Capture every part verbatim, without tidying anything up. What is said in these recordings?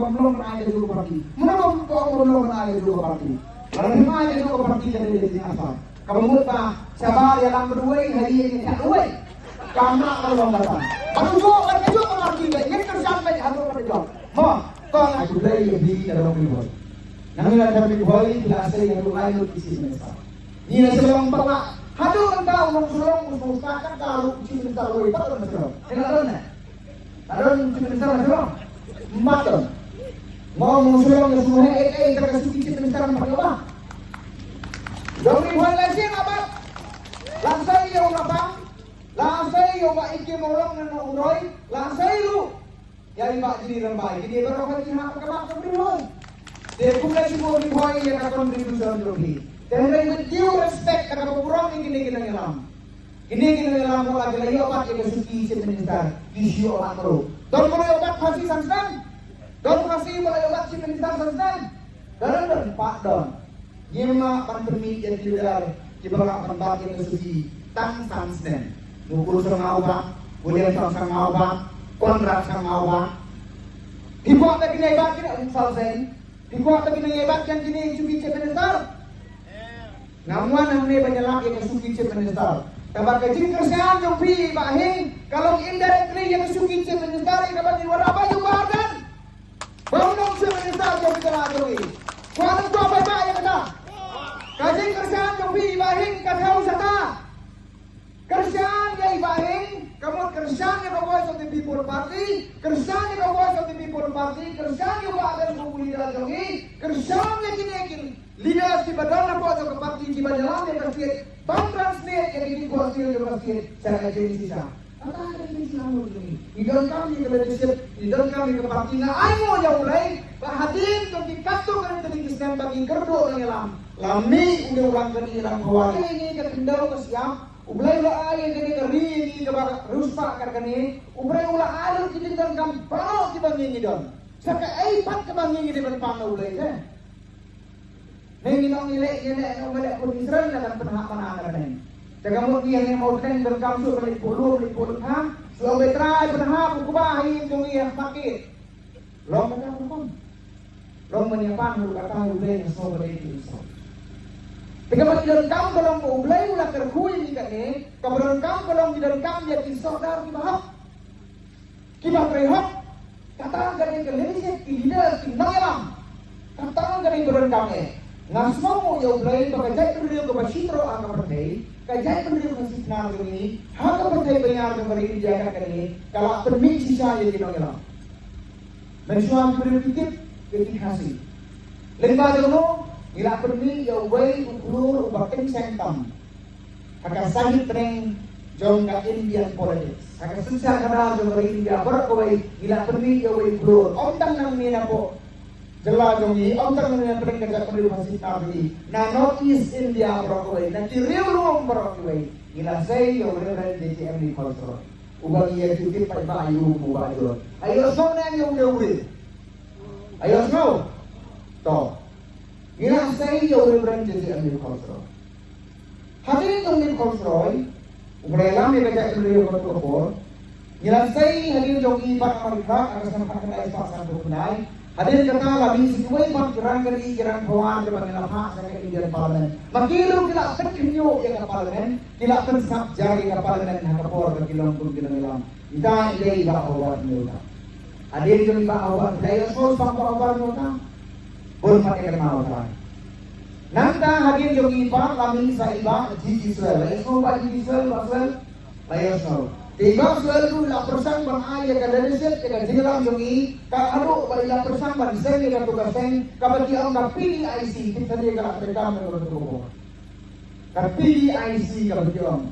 Mano ban ai ka jong ka parti? Mano ban ong mano ban ai ka jong ka parti? Lada phim ai ka jong ka parti ka dei ka jingïasam. Kaba mut ba shabar ïalam bad uwei, ha ïing ïa ka uwei. Kam lah ka long kata. Haduh jong ka jong ka parti ka ngin kyrshan beit haduh ka jong. Mo, to nga shu dei ïa phi ka long Ri Bhoi. Nang ïa ka Ri Bhoi ki la sei haduh lai lut ki Chief Minister. Ngi la shu long ba la haduh mynta u Nongshillong u shu stad kata ruh u Chief Minister uwei pat u Nongshillong. Ïa la don ne? Ïa don Chief Minister Nongshillong? Ym pat don. Mo Nongshillong ïa shu heh ei ei tang ka shuki Chief Minister ym pat ïoh ba. Jong Ri Bhoi la shu ïoh ba. La sei ïa u Nabang, la sei ïa u Bah Ikim Mawlong ne u Roy, la sei ruh ïa i Bah Jili Rymbai, kine baroh ki hap ka mat ka Ri Bhoi. Te kumne shu Ri Bhoi ïa ka contribution jong phi. Te hynrei with due respect, kata ka burom ïa kine ki nongïalam. Kine ki nongïalam ruh la ki la ïoh bat ïa ka shuki Chief Minister, ki shu ïoh bat ruh. Don ki la ïoh bat phasi san snem? Don phasi ba la ïoh bat Chief Minister san snem? Don, don, pat don. Ngim lah ban pynmih ïa ki leader kiba lah ban bat ïa ka shuki tang san snem. Mukul Shangawa, William Shangawa, Conrad Shangawa. Phi kwah ba kine bat kine, Aung San Suu Kyi. Phi kwah ba kine bat kine, kine shuki Chief Minister. Ngam wan hangne ban ïalap ïa ka shuki Chief Minister. Kaba ka jingkyrshan jong phi Bah Hing ka long indirectly ïa ka shuki Chief Minister ïa kaba ngi wanrah ba ïa u Bah Ardent. Ba un long Chief Minister jong ka jylla jong ngi. Kwah nang kwah paidbah ïa kata. Ka jingkyrshan jong phi Bah Hing ka thew shata. Kyrshan ïa i Bah Hing, ka mut kyrshan ïa ka Voice of the People Party, kyrshan ïa ka Voice of the People Party, kyrshan ïa u Bah Ardent kum u leader jong ngi, kyrshan ïa kine ki leaders kiba don hapoh jong ka party kiba ïalam ïa ka state ban translate ïa ki jingkwah state jong ka state sha ka agency sha. Kata ka dei ka jingangnud jong ngi. Ngi donkam ïa ka leadership, ngi donkam ïa ka party. Nga ainguh ïa U Blei ba hadien jong ki katto katne tylli ki snem ba ngi kyrduh nongïalam, la mih une u rangkynmaw ïalam khawar. Ngi ka khyndew ka siap, U Blei u la ai ïa kane ka ri ïa ngi kaba riewspah kat kane. U Blei u la ai lut ki jingdonkam baroh kiba ngi ngi don. Sa kaei pat kaba ngi ngi dei ban pan na U Blei te? Ngi ngi ong ngi leh ngi leh ngi ong ngi leh, khun Israel la dang pynhap mana ka bneng. Te ka mut ngi hangne Mawtneng donkam shuh ban leit buh lum leit buh lum ha. Shuh ban Trai pynhap u kba ha ïing jong ngi ha market. Long kata ka rukom. Long ban ïa pan ruh kata U Blei nga sngew ba dei ki soh. Te kaba ngi donkam ka long ba U Blei u la kyrkhu ïa ngi kane, kaba donkam ka long ngi donkam ïa ki sordar kiba hok. Kiba trei hok. Kata ka dei ka leadership, ki leader, ki nongïalam. Kata ka dei ba donkam eh. Nga sngewnguh ïa U Blei ba ka jaitbynriew kaba shi troh ha ka pyrthei, ka jaitbynriew ka shisha jong ngi ha ka pyrthei ba ïar jong ka ri India ka kane, ka la pynmih shisha ïa ki nongïalam. Mynshuwa ki briew ki tip ïa ki Khasi. Lyngba jong no ngi la pynmih ïa uwei u khlur uba tyngseng tam ha ka sahit bneng jong ka Indian politics. Ha ka synshar khadar jong ka India baroh kawei ngi la pynmih ïa uwei u khlur. Ym tang nangne napoh jylla jong ngi, ym tang nangne na pdeng ka jaitbynriew Khasi na pdeng na North East India baroh kawei, na ki riew lum baroh kawei ngi la sei ïa u Reverend J J M Lee Kholsroy. Uba ngi ïa tip paidbah ïa u kum u Bah John. Aïu sngewbha ïa u, ïa u re. Aïu sngewbha. To. Ngi la sei ïa u Reverend J J M Lee Kholsroy. Hadien jong Lee Kholsroy, u ba ïalam ïa ka jaitbynriew katto ka por. Ngi la sei hadien jong i Bah Amar Khlad, ha ka snem khatkhyndai spah sanphew khyndai. Hadien kata la mih sa kiwei pat ki rangkynmaw, ki rangkhawar kiba ngi la phah sha ka Indian Parliament. Ma ki ruh ki la pynkhynñiuh ïa ka Parliament, ki la pynsah jar ïa ka Parliament ha ka por ba ki long kum ki nongïalam. Ita i dei i Bah Hobart Mewtah. Hadien jong i Bah Hobart, la ïohsngew sha Bah Hobart Mewtah. Bun pat ïa ka Mewtah. Nangta hadien jong i pat la mih sa i Bah G G Swell. La ïohsngew Bah G G Swell, Bah Swell. La ïohsngew. Te i Bah Swell ruh i la pyrshang ban ai ïa ka leadership ïa ka jingïalam jong i, ka haduh ba i la pyrshang ban seng ïa kato ka seng kaba ki ong ka P D I C, tip sa ïa ka la treikam ïa kato ka por. Ka P D I C kaba ki ong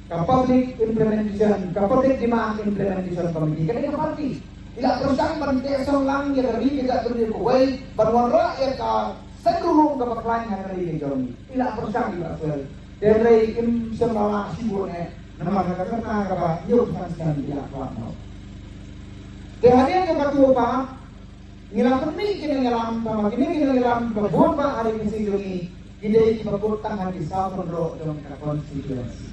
ka Public Implementation, ka Public Demand Implementation Committee. Ka dei ka party. I la pyrshang ban teh shong lang ïa ka ri ka jaitbynriew kawei, ban wanrah ïa ka seng ruh kaba khlaiñ ha ka ri ka jong i. I la pyrshang i Bah Swell. Te hynrei im shym la lah shibun eh, namar ka kyrta kaba ïoh pyrshang shisha i la khlad noh. Te hadien jong katu pat, ngi la pynmih ki nongïalam, tangba kine ki nongïalam ba bun ba ha ri Khasi jong ngi, ki dei kiba kut tang ha ki saw pynroh jong ka constituency.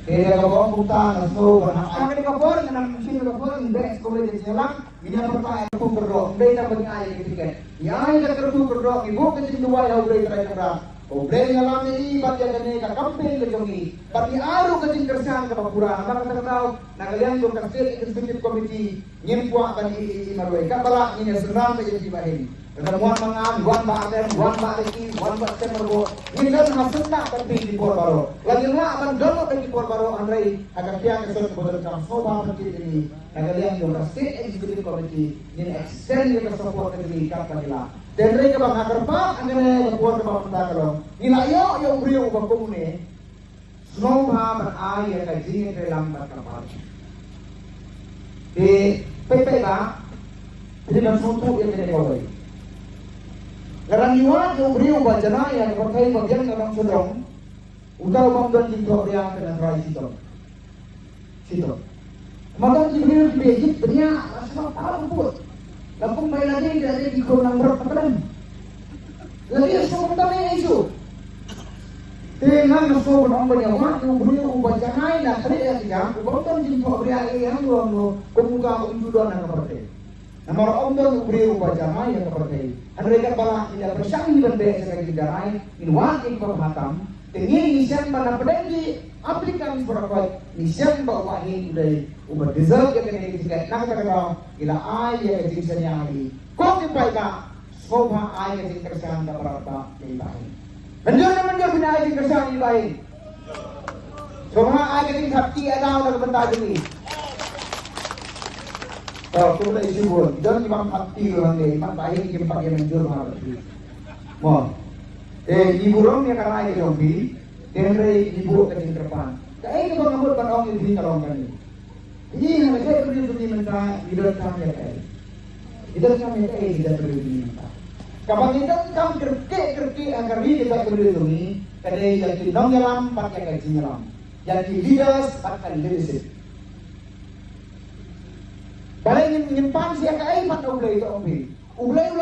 Te da kaba ong kumta nga sngew ba ha kane ka por, ngan ym shim ka por, ngan beh sha kawei ka jingïalang. Ngin ïa pyrta ïa ka kyrkhu kyrdoh, ym dei tang ba ngi ai ïa ka tiket. Ngi ai ïa ka kyrkhu kyrdoh, ngi buh ka jingduwai ha U Blei Trai Kynrad, U Blei un ïalam ïa i bad ïa kane ka campaign ka jong i. Bad ngi ai ruh ka jingkyrshan kaba pura. Namar kata ka daw, na ka liang jong ka State Executive Committee, ngim kwah ban ïohi ïa i marwei. Katba lah ngin ïa synran beit ïa phi Bah Hing. Lada ym wan ma nga, wan Bah Atem, wan Bah Ricky, wan Bah Stem Marboh, ngin don ha seng na ka phi ki por baroh. Lada ngim lah ban don ha ki por baroh, hynrei ha ka ktien ka sot kaba donkam, sngewbha pyntip ïa ngi. Na ka liang jong ka State Executive Committee, ngin extend ïa ka support ka jong ngi katba ngi lah. Te hynrei kaba nga kyrpad ha kane ka por kaba mynta ka long, ngi la ïoh ïa u briew uba kum une, sngewbha ban ai ïa ka jingïatreilang bad ka party. Te peit peit ba phi dei ban sngewthuh ïa kane kawei. Lada ngi wad ïa u briew uba janai ïa ka pyrthei ba biang ka nongshong, uta u bym don jingthohbria, te nang try shitom. Shitom. Namar don ki briew kiba ïeit bniah, la sngewthuh ka put. La kum ba ïa lade, ïa lade ki khun langbrot ka pdeng. Lade shu kumta ne issue. Te nga nga shu ban ong ba ïa wad u briew uba janai na khlieh ïa ki jam, uba ym don jingthohbria ïa ïa u ong kum uta um ju don ha ka pyrthei. Namar ym don u briew uba janai ïa ka pyrthei. Hynrei katba lah ngin ïa pyrshang hi ban beh sha ka jingjanai, ngin wad ïa kiba bha tam. Te ngi ngi shem ba na pdeng ki applicant for a court, ngi shem ba u Bah Hing u dei uba deserve ïa kane ka jingkait. Na kata ka daw ngi la ai ïa ka jingshaniah ha i. Ko ki paidbah, sngewbha ai ka jingkyrshan kaba radbah ïa i Bah Hing. Mynjur ne mynjur phin ai jingkyrshan ïa i Bah Hing? Sngewbha ai ka jingthap kti ïa daw na ka bynta jong i. To, to, to issue bun. Don ki bym thap kti ruh hangne, i Bah Hing kim pat ïa mynjur bha ruh. Mo. Eh, ngi burom ïa ka rai ka jong phi. Te hynrei ngi buh ka jingkyrpad. Kaei kaba nga mut ban ong ïa phi ka long kane. Ngi ha ka jaitbynriew jong ngi mynta ngi donkam ïa kaei? Ngi donkam ïa kaei ha ka jaitbynriew jong ngi mynta? Kaba ngi donkam kyrkieh kyrkieh ha ka ri ka jaitbynriew jong ngi ka dei ïa ki nongïalam bad ïa ka jingïalam. Ïa ki leaders bad ka leadership. Balei ngin, ngin pan sha kaei pat na U Blei, to ong phi? U Blei u la